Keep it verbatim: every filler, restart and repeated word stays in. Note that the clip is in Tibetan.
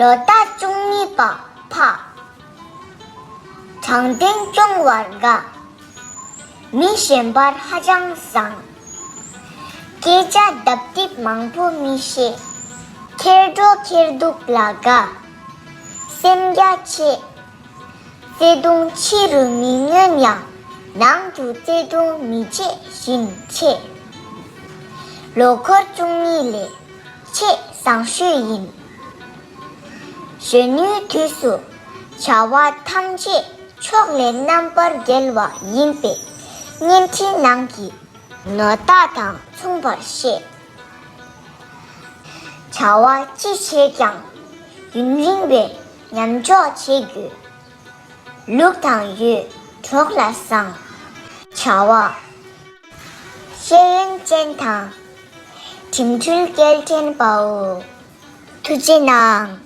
ལོ་ཟླ་བཅུ་གཉིས་པ་ཕག་དྲང་བདེན་སྐྱོང་བར་དགའ། མི་གཞན་པར་ཧ་ཅང་བཟང་། སྐད་ཆ་ལྡབ་ལྡིབ་མང་པོ་མི་བཤད། ཁེར་འགྲོ་ཁེར་འདུག་ལ་དགའ། སེམས་རྒྱ་ཆེ། བརྩེ་དུང་ཕྱི་རུ་མི་མངོན་ཡང་། ནང་དུ་བརྩེ་དུང་མི་བརྗེད་བཞིན་ཆེ། ལོ་འཁོར་བཅུ་གཉིས་ལས་ཆེས་བཟང་ཤོས་ཡིན། གཞོན་ནུའི་དུས་སུ་བྱ་བ་ཐམས་ཅད་ཕྱོགས་ལས་རྣམ་པར་རྒྱལ་བ་ཡིན་པས། བརྙན་འཕྲིན་ནང་གི་ནོར་བདག་དང་མཚུངས་པར་བཤད། བྱ་བ་ཅི་བྱེད་ཀྱང་ཡུན་རིང་བའི་ཉམས་འཇོག་བྱེད་དགོས། ལུགས་དང་ཡོད་གྲོགས་ལ་བཟང་། བྱ་བ་ཤེས་ཡོན་ཅན་དང་། འགྲིམ་འགྲུལ་སྐྱེལ་འདྲེན་པའོ། ཐུགས་རྗེ་གནང་།